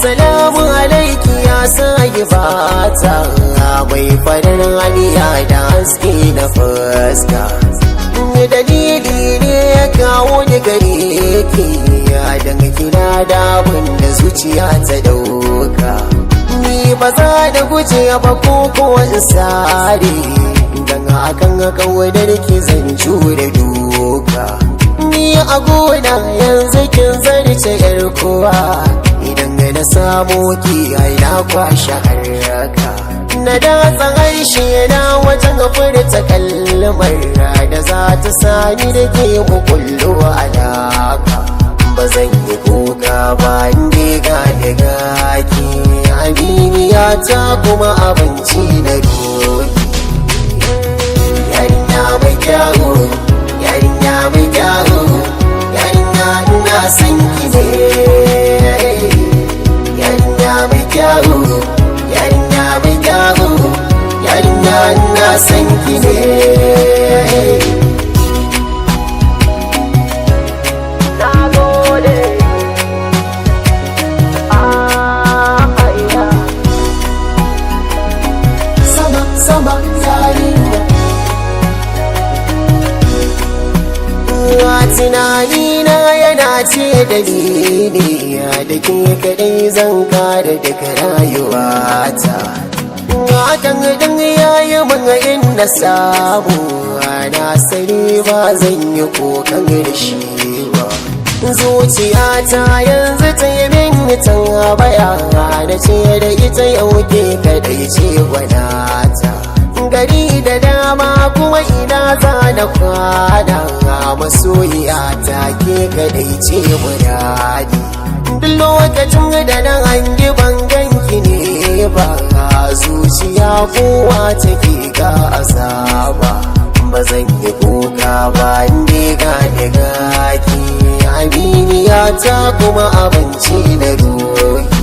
Assalamu alaiki ya sayi fata, mai farin haniya da haske na fuska. Dalili ne ya kawo ni gare ki, ya dan kira da abin da zuciya ta dauka. Ni ba za da guje ba ko ko in sare, dan akan kawadar ki zan jure duka. Ni a gona yanzu kin zarce yar kowa, idan na samu ki ai na kwashe haraka. Na datsa harshe na wajen furta kalmar da za ta sani da ke mukullu alaka. Ba zan yi kuka ba inda ga da gaki, aminiya ta kuma abinci na doki. Yarinya mai kyawu, yarinya mai kyawu, yarinya ina son ki ne. Yarinya mai kyawu, yarinya mai kyawu, yarinya ina son ki ne. Na gode. Ah, yeah. Sama sama yarinya. Wa tunani na yana ce dalili da ke kadai zan kare daga rayuwata. Hakan dan yayi mun inda samu na sani ba zan yi kokan da shi ba. Zuciyata yanzu ta yi min tambaya, na ce da ita yau ke kadai ce gwanata. Gari da dama kuma ina za na kwana, masoyiya ta ke kadai ce muradi. Duk lokacin da na hangi ban ganki ne ba, zuciya kowa take ga azaba. Ba zan yi kuka ba inda ga da gaki, aminiya ta kuma abinci na doki.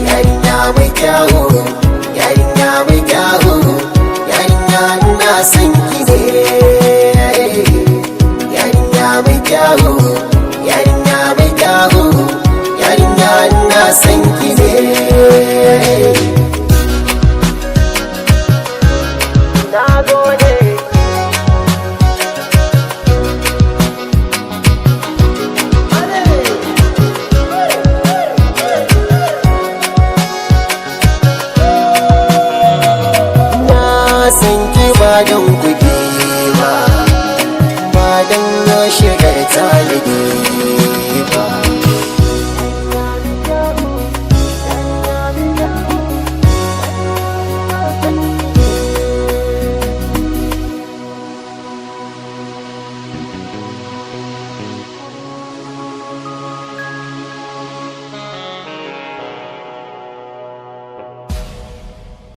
Yarinya mai kyawu, yarinya mai kyawu, yarinya ina son ki ne. Yarinya mai kyawu, yarinya mai kyawu, yarinya ina son ki ne. Na gode. Na san ki ba don kuɗi ba, ba don shiga